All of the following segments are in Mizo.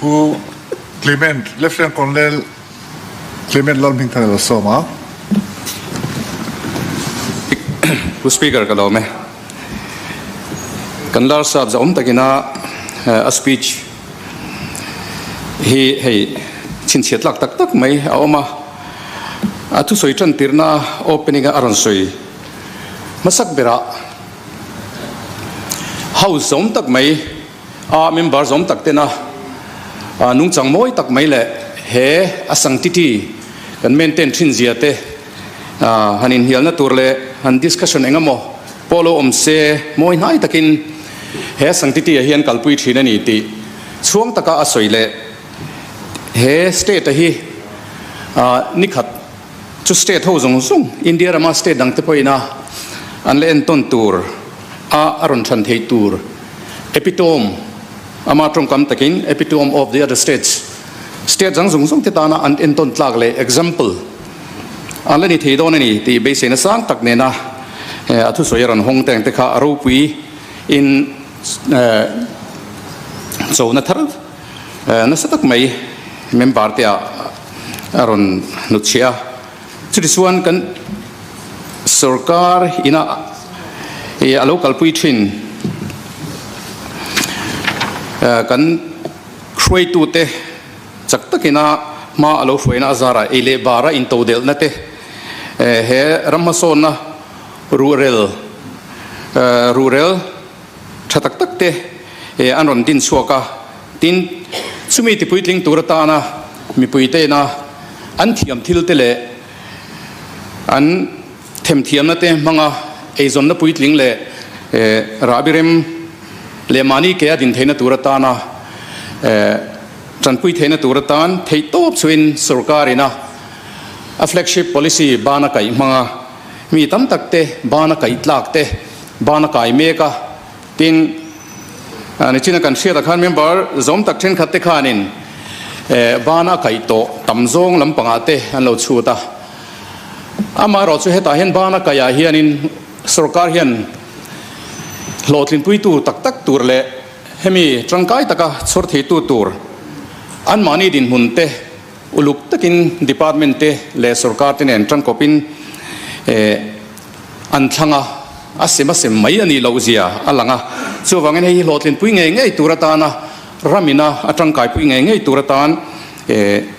Pu Clement, Lieutenant Colonel Clement Lalhmingthana lo sawm a. Pu Speaker ka lawm e. Kan Larsap zahawm takina a speech hi hei chhinchhiat tlak tak tak mai a awm a. A thusawi tan tirna opening a a rawn sawi hmasak berah House zawm tak mai a member zawm tak tena nungchang mawi tak mai leh he a sanctity kan maintain thin zia te han inhnialna tur leh han discussion eng emaw pawh lo awm se mawi hnai takin he sanctity ah hian kalpui thin a ni tih chhuang taka a sawi leh he state a hi nikhat Chu state ho zawng zawng, India rama state dangte pawhin a an la entawn tur a a rawn chhan theih tur epitome, ama tawngkam takin epitome of the other states, state dang zawng zawng te tana an entawn tlak leh example an la ni thei dawn a ni tih beiseina sang tak nena a thusawi a rawn hawng teng te kha a ropui in chona thar Nasa tak mai member te ah a rawn hnutchhiah a, chutichuan kan sorkar ina ih a lo kalpui thin kan hruaitute chak takina hma a lo hruaina a zarah ei leh bara intodelhna te he ram hmasawnna ruhrel ruhrel tha tak tak te an rawn din chhuak a, tin, chumi tipuitling tur atana mipui tena an thiam thil te leh an themthiamna te hmanga eizawnna puitling leh rahbi rem leh mahni ke a din theihna tur atana tanpui theihna tur atan theihtawp chhuin sorkarina a flagship policy bana kaih hmanga mi tam tak te bana kaih tlak te Ban a kai mek a, tin, nichina kan hriatah khan member zawm tak thenkhat te khanin ban a kaih tawh tam zawng lampangah te an lo chhut a. Amaherawh chu hetah hian ban a kaihah hianin sorkar hian hlawhtlinpuitu tak tak tur leh hemi tangkai taka chhawr theitu tur anmahni dinhmun te uluk takin department te leh sorkar te nen tangkawpin An thlang a, a sem a sem mai a nih loh zia a lang a. Chuvangin hei hi hlawhtlinpui ngei ngei tur atana ramina a tangkaipui ngei ngei tur atan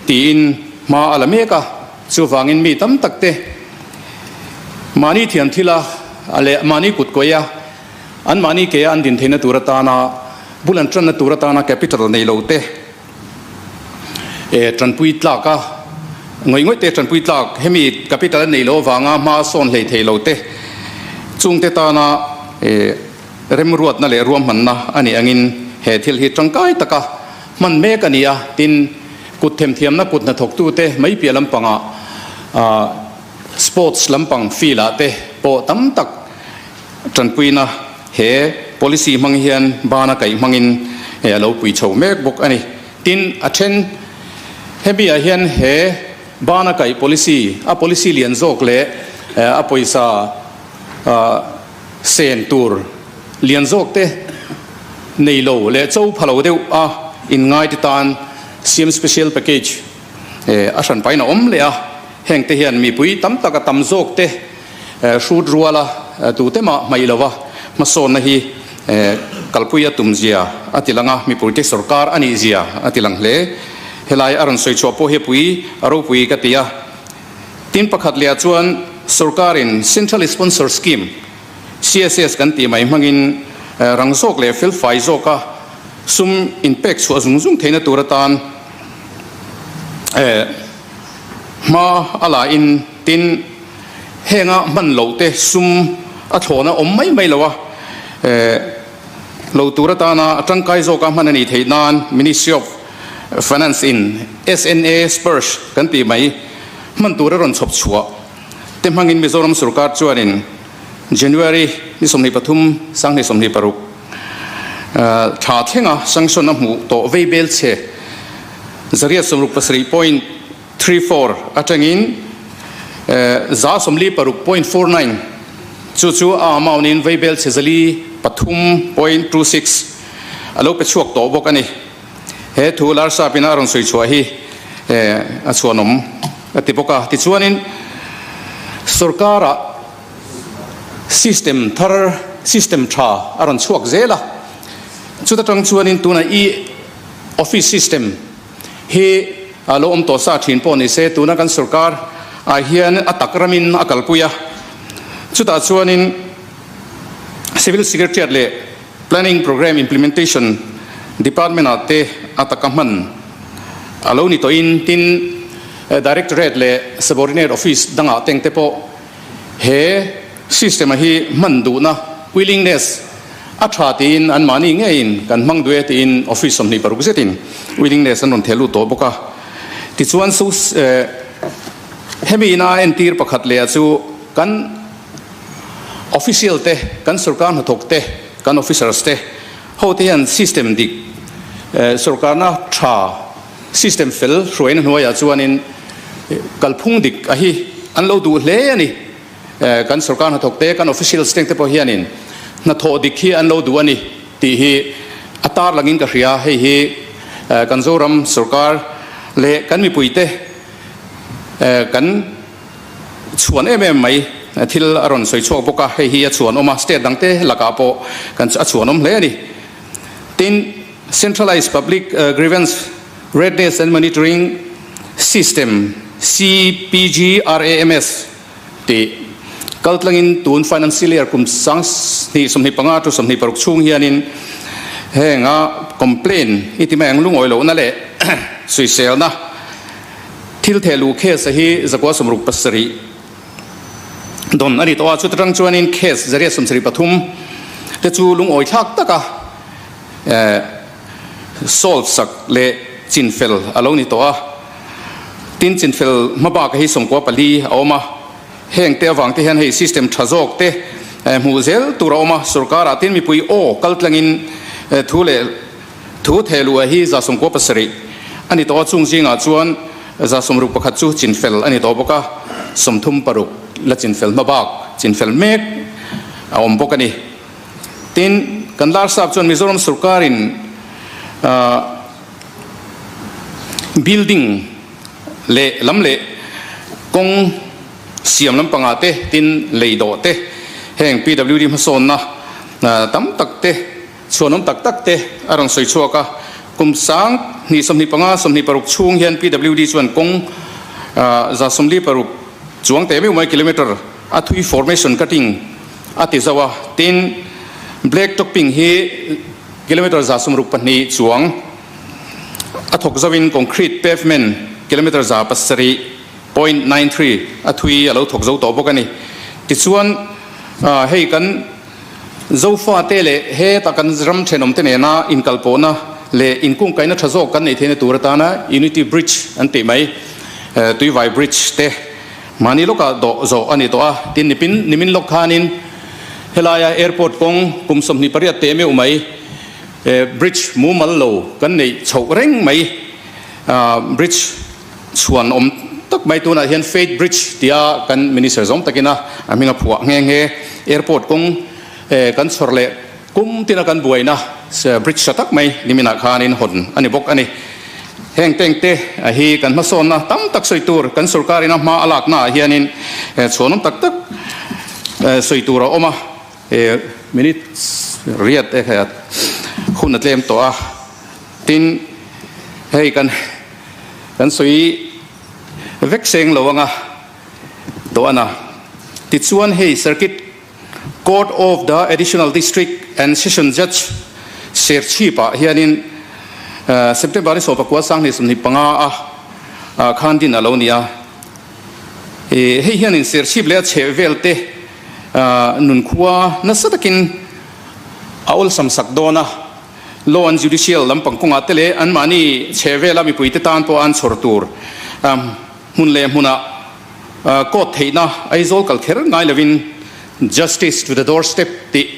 tiin hma a la mek a. Chuvangin mi tam tak te mahni thiam thila leh mahni kut kawia an mahni keia an din theihna tur atana bul an tanna tur atana capital nei lo te Tanpui tlak a, ngawih ngawih te tanpui tlak, hemi capital a neih loh avanga hma sawn hlei thei lo te, chungte tana remruatna leh ruahmanna a nih angin he thil hi tangkai taka hman mek a ni a, tin, kut themthiamna kut hnathawktute mai piah lampangah sports lampang field ah te pawh tam tak Tanpuina he policy hmang hian bana kaih hmangin a lo pui chho mek bawk a ni. Tin, a then hemi ah hian he bana kaih policy, a policy lian zawk leh a pawisa sen tur lian zawk te nei lo leh cho pha lo deuh a inngai te tan CM Special Package a hran pahin a awm leh a, heng te hian mipui tam tak a tam zawk te Hrut ruala tute mah hmaih lova hmasawnna hi kalpui a tum zia a ti lang a, mipuite sorkar a nih zia a ti lang hle. Helai a rawn sawi chhuah pawh hi a pui a ropui ka ti a. Tin pakhat leh ah chuan sorkarin Central Sponsor Scheme, CSS, kan tih mai hmangin rang zawk leh felfai zawka sum inpek chhuah zung zung theihna tur atan hma a la in tin, Henga hman loh te sum a thlawna awm mai mai lo a, lo tur atana a tangkai zawka hman a nih theih nan Ministry of Finance in SNA Sparsh kan tih mai hman tur a rawn chhawp chhuah te hmangin Mizoram sorkar chuanin January ni 23 2026 thla thlenga sanction a hmuh tawh vei bel che 167 point 34 atangin 46.49 chu chu a amount in veibel chhe 3.26 a lo pe chhuak tawh bawk a ni. He thu Larsap ina a rawn sawi chhuah hi a chhuanawm a ti bawk a. Tichuanin sorkara system thar, system tha a rawn chhuak zel a. Chuta tang chuanin tuna e-office system hi a lo awm tawh sa thin pawh ni se, tuna kan sorkar ah hian a tak ramin a kalpui a. Chutah chuanin Civil Secretariat leh Planning Programme Implementation Department ah te a taka hman a lo ni tawhin tin Directorate leh Subordinate Office dangah teng te pawh he system a hi hman duhna, willingness, a tha tiin anmahni ngeiin kan hmang duh e tiin Office 26 zetin willingness an rawn theh lut tawh bawk a. Tichuan hemi ina entir pakhat leh ah chu kan Official te, kan sorkar hnathawk te, kan officers te ho te hian system dik, sorkarna tha, system fel hruaina hnuaiah chuanin kalphung dik a hi an lo duh hle a ni. Kan sorkar hnathawk te, kan officials teng te pawh hianin hnathawh dik hi an lo duh a ni tih hi a tarlangin ka hria. Hei hi kan Zoram sorkar leh kan mipuite kan Chhuan em em mai thil a rawn sawi chhuak bawk a, hei hi a chhuan awm a, state dang te lakah pawh kan a chhuan awm hle a ni. Tin, Centralised Public Grievance Redress and Monitoring System, CPGRAMS, tih kaltlangin tun financial year kum 2025 to 26 chhung hianin henga complaint i ti mai ang lungawi lohna leh sawiselna Thil theh luh case hi 167 dawn a ni tawh a, chuta tang chuanin case 173 te chu lungawi thlak taka solve sak leh chinfel a lo ni tawh a. Tin, chinfel hma bak hi 94 a awm a, heng te avang te hian hei system tha zawk te hmuh zel tur a awm a, sorkarah tin mipui aw kaltlangin thu leh Thu thehluah hi 97 a ni tawh a, chung zingah chuan 61 chu chinfel a ni tawh bawk a, 36 la chinfel hma bak chinfel mek a awm bawk a ni. Tin, kan Larsap chuan Mizoram sorkarin building leh lam leh kawng siam lampangah te, tin lei dawh te, heng PWD hmasawnna tam tak te, Chhuanawm tak tak te a rawn sawi chhuak a, kum 2025, 26 chhung hian PWD chuan kawng 46 chuang teh meuh mai kilometre a thui formation cutting a ti zauh a, tin black topping hi kilometre 62 chuang a thawk zauhin concrete pavement kilometre 7.93 a thui a lo thawk zo tawh bawk a ni. Tichuan hei kan. Zofate leh heta kan ram thenawmte nena inkalpawhna leh inkungkaihna tha zawk kan neih theihna tur atana Unity Bridge an tih mai, Tuivai Bridge te mahni lawkah dawh zawh a ni tawh a. Tin, nipin nimin lawk khanin helaia airport kawng kum 28 teh meuh mai bridge mumal lo kan neih chhoh reng mai, bridge Chhuan awm tak mai tunah hian Faith Bridge tia kan Minister zawng takin a hming a phuah nghe nghe. Airport kawng kan chhawr leh kum tina kan buaina bridge tha tak mai niminah khanin hawn a ni bawk a ni. Heng teng te hi kan hmasawnna tam tak sawi tur kan sorkarin a hma a lakna ah hianin chhuan awm tak tak sawi tur a awm a. Minutes riat e kha hun a tlem tawh a. Tin, hei kan kan sawi vek seng lo anga tawh a na. Tichuan hei Circuit Court of the Additional District and Session Judge Serchhip ah hianin September ni 19 2025 a khan din a lo ni a. Hei hianin Serchhip leh a chhehvel te nunkhua nasa takin a awlsam sak dawn a. Law and Judicial lampang kawngah te leh anmahni chhehvela mipuite tan pawh an chhawr tur hmun leh hmunah court theihna Aizawl kal kher ngai lovin Justice to the doorstep tih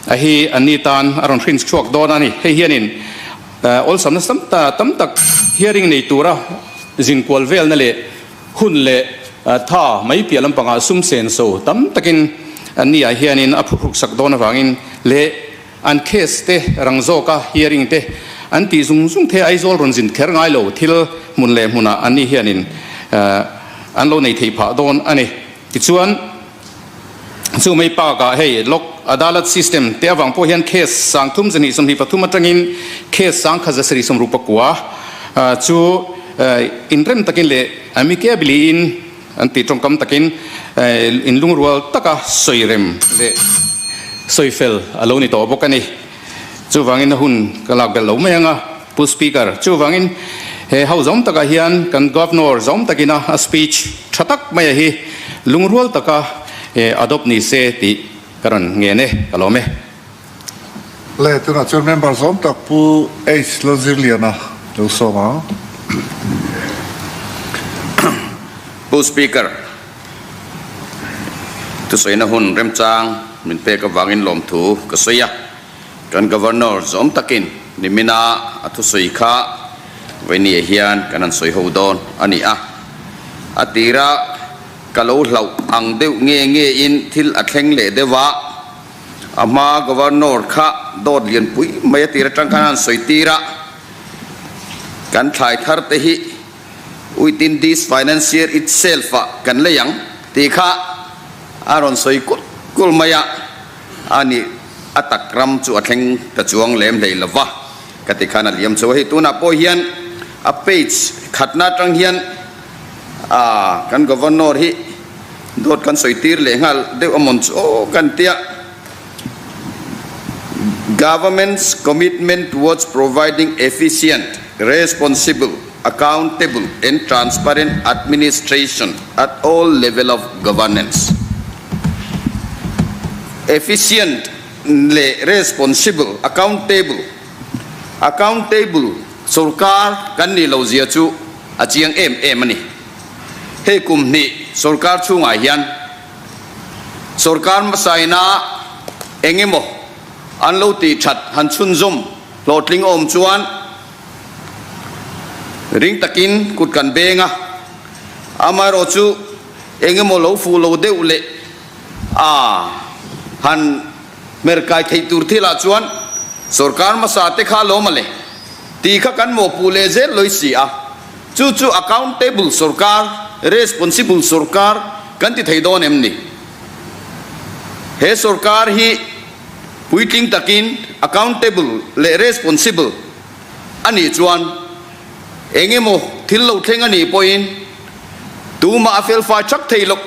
a hi anni tan a rawn hrin chhuak dawn a ni. Hei hianin awlsamna tam tak hearing nei tura zinkual velna leh hun leh tha mai piah lampangah sum senso tam takin anni ah hianin a phuhruk sak dawn avangin leh An case te rang zawka hearing te an tih zung zung the Aizawl rawn zin kher ngai lo thil hmun leh hmunah anni hianin an lo nei thei phah dawn a ni. Tichuan, chu mai bakah hei Lok Adalat system te avang pawh hian case 3223 atangin case 1769 chu inrem takin leh amicably in an tih tawngkam takin inlungrual taka sawirem leh sawifel a lo ni tawh bawk a ni. Chuvangin a hun ka lak belh lo mai ang a, Pu Speaker. Chuvangin he ho zawm takah hian kan Governor zawm takina a speech tha tak maia hi lungrual taka adopt ni se tih ka rawn ngen e, ka lawm e. Le, tunah chuan member zawm tak Pu H Lalzirliana lo sawm ang. Pu Speaker, Thusawiina hun remchang min pek avangin lawmthu ka sawi a, kan Governor zawm takin nimina a thusawi kha vawinia hian kan han sawi ho dawn a ni a. A tira ka lo hlauh ang deuh nge ngein thil a thleng leh deuh a, a hma Governor kha dawt lianpui mai a tir atang khan a han sawi tir a, kan thlai thar te hi Within this finance year itself ah kan lei ang tih kha a rawn sawi kulh kulh mai a, a nih a tak ram chu a thleng ta chuang lem hlei lo va ka ti khan a liam chho a, hei tunah pawh hian a page khatna atang hian ah kan Governor hi dawt kan sawi tir leh nghal deuh amawn chu aw kan tia. Government's commitment towards providing efficient, responsible, accountable and transparent administration at all level of governance. Efficient leh responsible, accountable, accountable sorkar kan nih lo zia chu a chiang em em a ni. Hei kum hnih sorkar chhungah hian Sorkar hmasaina eng emaw an lo tih that han chhunzawm hlawhtling awm chuan ring takin kut kan beng a, amaherawh chu eng emaw lo fuh lo deuh leh a han hmer kai theih tur thilah chuan sorkar hmasa te kha lawm a le tih kha kan mawhpuh leh zel lawi si a. Chu chu accountable sorkar, responsible sorkar kan ti thei dawn em ni? He sorkar hi puitling takin accountable leh responsible a nih chuan eng emaw thil lo thleng a nih pawhin tumah a felfai thak thei loh.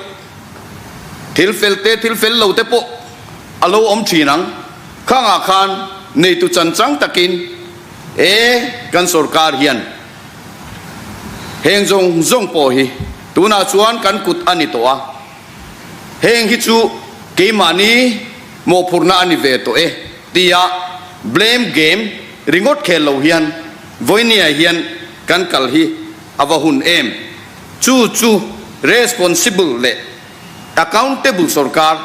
Thil fel te thil fel lo te pawh a lo awm thin ang. Khangah khan neitu chanchang takin e kan sorkar hian Heng zawng zawng pawh hi tunah chuan kan kut a ni tawh a, heng hi chu keimahni mawhphurhna a ni ve tawh e tia blame game ringawt khel lo hian vawinia hian kan kal hi a va hun em? Chu chu responsible leh accountable sorkar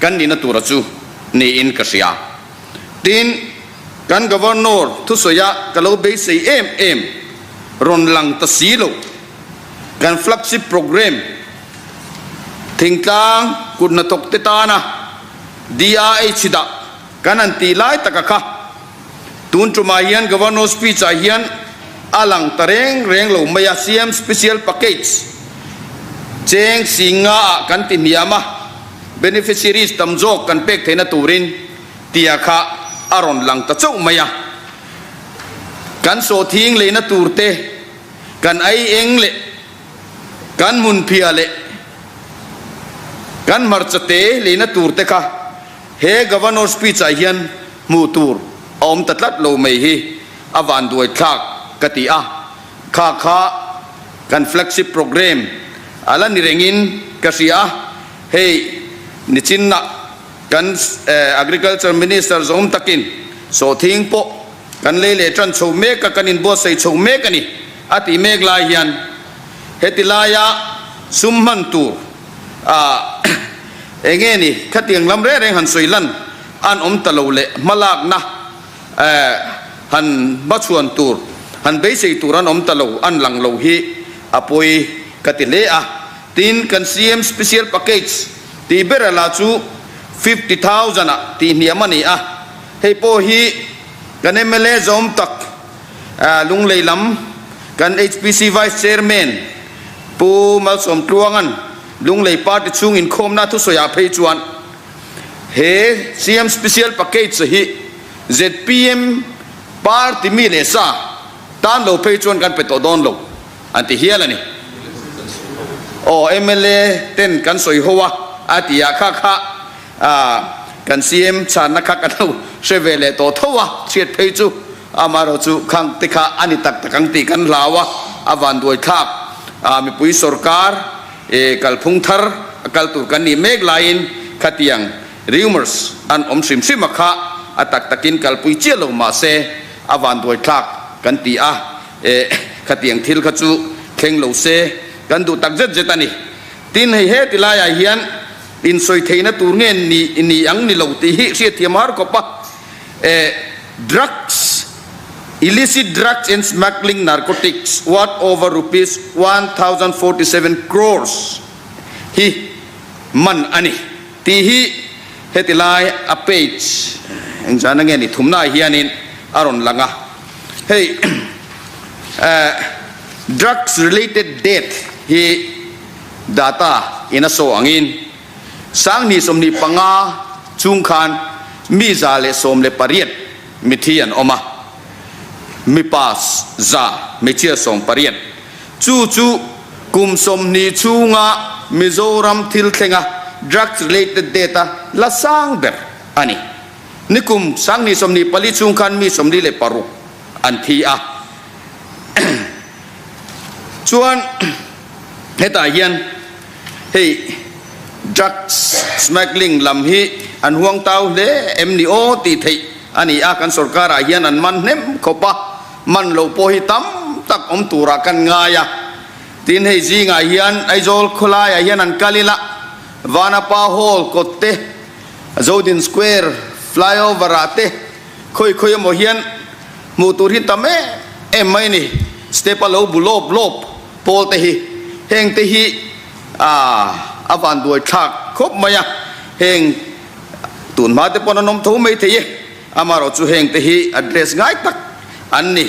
kan nihna tura chu niin ka hria. Tin, kan Governor thusawiah ka lo beisei em em rawn lang ta si lo. Kan flagship programme thingtlang kut hnathawk te tana DRH dah kan han tih lai taka kha tun tumah hian Governor speech ah hian a lang ta reng reng lo mai a, CM Special Package cheng singa ah kan ti hniam a, beneficiaries tam zawk kan pek theihna turin tia kha a rawn lang ta chauh mai a. Kan sawhthing leina tur te, kan ei eng leh kan hmunphia leh kan hmarcha te leina tur te kha he Governor speech ah hian hmuh tur a awm ta tlat lo mai hi a vanduai thlak ka ti a. Kha kha kan flagship programme a la ni rengin ka hria a, hei nichinna kan Agriculture Minister zawm takin sawhthing pawh kan lei leh tan chho mek a, kan inbuatsaih chho mek a ni a tih mek lai hian heti laia sum hman tur enge ni khatiang lam reng reng han sawi lan an awm ta lo leh hmalakna han hmachhuan tur han beisei tur an awm ta lo an lang lo hi a pawi ka ti hle a. Tin, kan CM Special Package tih ber la chu 50,000 ah tih hniam a ni a, hei pawh hi kan mla zawm tak. Lunglei lam kan HPC Vice Chairman Pu Malsawmtluanga'n Lunglei Party chhung inkhawmna thusawiah phei chuan he CM Special Package hi zpm Party mi leh sa tan lo phei chuan kan pe tawh dawn lo an ti hial a ni. Aw mla ten kan sawi ho a, a ti a kha kha kan CM chhanna kha kan lo hre ve leh tawh tho a, chhiat phei chu amaherawh chu khang te kha a ni tak tak ang tih kan hlau a, a vanduai thlak mipui sorkar kalphung thar a kal tur kan nih mek laiin khatiang Rumours an awm hrim hrim a kha a tak takin kalpui chiah lo mahse a vanduai thlak kan ti a, eh khatiang thil kha chu thleng lo se kan duh tak zet zet a ni. Tin hei heti laiah hian insawi theihna tur nge ni ni ang ni lo tih hi hriatthiam har khawp a, eh drugs, illicit drugs and smuggling narcotics worth over rupees 1047 crores hi man a ni. Tih hi heti lai a page engzahna nge ni thumnaah hianin a rawn lang a, hei drugs related death hi data in a saw angin 2025 chhung khan mi 118 mithi an awm a, mipa za hmeichhia 18. Chu chu kum 20 chhunga Mizoram thil thlenga drugs related death a la sang ber a ni. Nikum 2024 chhung khan mi 46 an thi a. Chuan hetah hian hei drugs smuggling lam hi an huang tau hle em ni aw tih theih a ni a, kan sorkarah hian an man hnem khawp a. Man loh pawh hi tam tak awm turah kan ngai a, tin hei zingah hian Aizawl khawlaiah hian an kal ila, Vanapa Hall kawt te, Zodin Square flyover ah te khawi khawi emaw hian hmuh tur hi tam em em mai a ni, step a lo bu lawp lawp pawl te hi, heng te hi a vanduai thlak khawp mai a, heng tunhma te pawn an awm tho mai thei e. Amaherawh chu heng te hi address ngai tak an ni.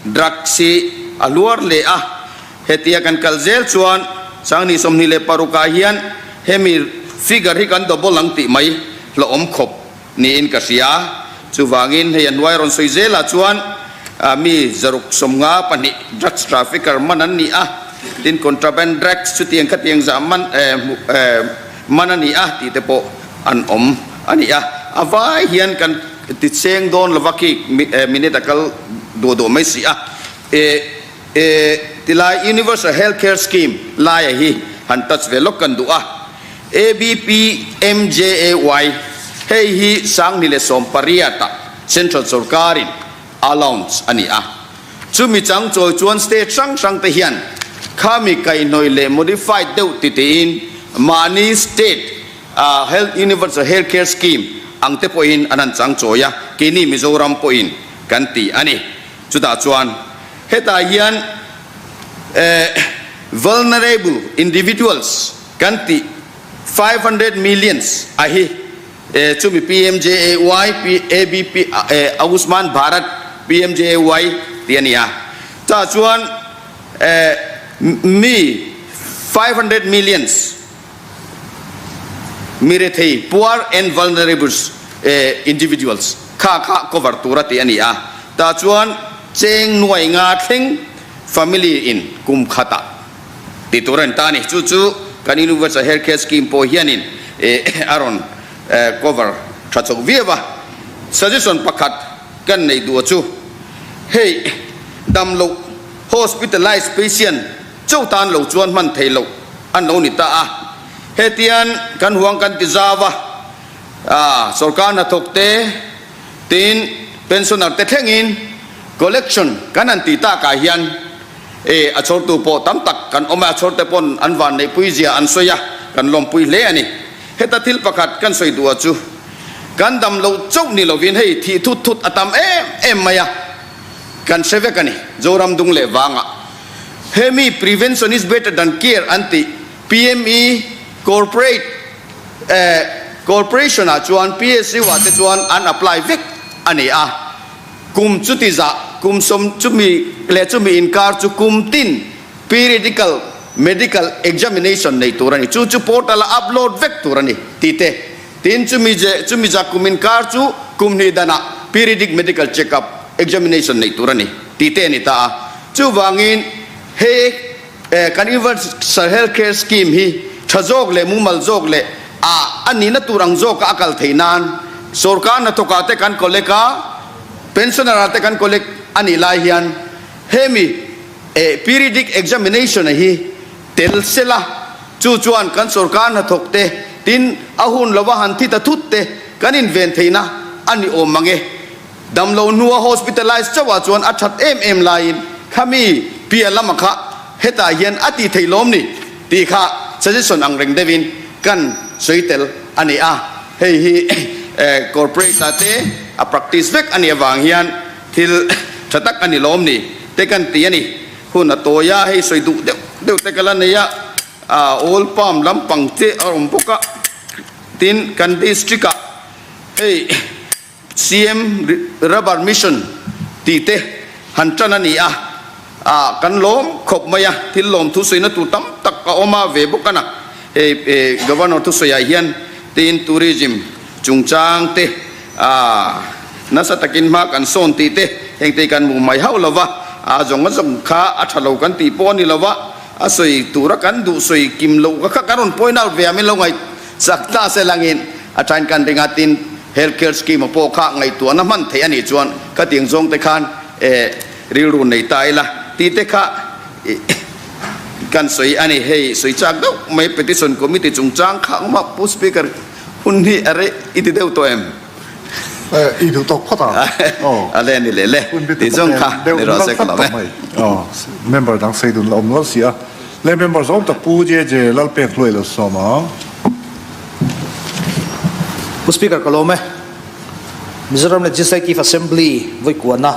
Drugs hi a hluar hle a, hetia kan kal zel chuan 2026 ah hian hemi figure hi kan double ang tih mai hlawhawm khawp niin ka hria. Chuvangin hei a hnuai rawn sawi zelah chuan mi 652 drugs trafficker man an ni a, tin contraband drugs chutiang khatiang zah man man a ni a tih te pawh an awm a ni a, a vai hian kan ti cheng dawn lova khi minute a kal duah duah mai si a, e e tilai Universal Health Care Scheme laia hi han touch ve lawk kan duh a, ABPMJAY hei hi 2018 ah Central sorkarin a launch a ni a. Chumi chang chawi chuan state hrang hrang te hian khami kaihhnawih leh modified deuh ti tiin mahni state a health universal health care scheme ang te pawhin an han chang chawi a, keini Mizoram pawhin kan ti a ni. Chutah chuan hetah hian vulnerable individuals kan tih 500 millions a hi Chumi PMJAY, ABP, Ayushman Bharat PMJAY tih a ni a. Chutah chuan mi 500 millions mi rethei, poor and vulnerables individuals, kha kha cover tur a tih a ni a. Tah chuan cheng nuai nga thleng family in kum khatah Ti tur a ni ta a ni. Chu chu kan Universal Health Care Scheme pawh hianin a rawn cover tha chawk viau a. Suggestion pakhat kan neih duh chu hei damloh hospitalized patient chauh tan lo chuan hman thei loh an lo ni ta a. Hetian kan huang kan ti zau a, sorkar hnathawk te tin pensioner te thlengin collection kan han tih takah hian E, a chhawrtu pawh tam tak kan awm a, a chhawrte pawn an van neihpui zia an sawi a, kan lawmpui hle a ni. Heta thil pakhat kan sawi duh a chu, kan dam loh chauh ni lovin hei thih thut thut a tam em em mai a, kan hre vek a ni. Zoram dung leh vangah hemi prevention is better than cure an tih PME corporate eh corporation ah chuan PSU ah te chuan an apply vek a ni a, kum chuti zah. kum sawm chumi leh chumi inkar chu kum tin periodical medical examination nei tur a ni. Chu chu portal a upload vek tur a ni tih te. Tin, chumi je chumi za kum inkar chu kum hnih danah periodic medical check up examination nei tur a ni tih te a ni ta a. Chuvangin he kan Universal Health Care Scheme hi tha zawk leh mumal zawk leh a a nihna tur ang zawka a kal theih nan sorkar hnathawkah te kan collect a, pensioner ah te kan collect a nih lai hian hemi periodic examination a hi tel sela chu chuan kan sorkar hnathawk te tin a hun lova han thi ta thut te kan inven theihna a ni awm mang e. Damlo hnua hospitalize chauhah chuan a that em em laiin khami piah lama kha hetah hian a tih theih lawm ni tih kha suggestion ang reng deuhin kan sawi tel a ni a. Hei hi corporate ah te a practice vek a nih avang hian thil tha tak a ni lawm ni te kan ti a ni. Hun a tawi a, hei sawi duh deuh deuh te ka la nei a, oil palm lampang te a awm bawk a, tin kan district ah hei CM Rubber Mission tih te han tan a ni a, ah kan lawm khawp mai a, thil lawm thusawiina tur tam tak a awm a ve bawk a na. Hei Governor thusawiah hian tiin Tourism chungchang te ah nasa takin hma kan sawn tih te heng te hi kan hmuh mai hauh lo va, a zawng a zawng kha a tha lo kan tih pawh a ni lo va, a sawi tura kan duh sawi kim loh kha kan rawn point out ve a min lo ngaih chak ta se langin a thain kan ring a tin Health Care Scheme pawh kha ngaihtuahna hman theih a nih chuan khatiang zawng te khan rilru nei ta ila tih te kha kan sawi a ni. Hei sawi chak deuh mai Petition Committee chungchang kha awm a, Pu Speaker hun hi a reh i ti deuh tawh em? I duh tawk phawt a. A le ni leh le tih zawng kha ni rawh se ka lawm e. Member dang sawi dun la awm lo si a. Le member zawng tak Pu JJ Lalpek hluai lo sawm ang. Pu Speaker ka lawm e. Mizoram Legislative Assembly vawi kuana.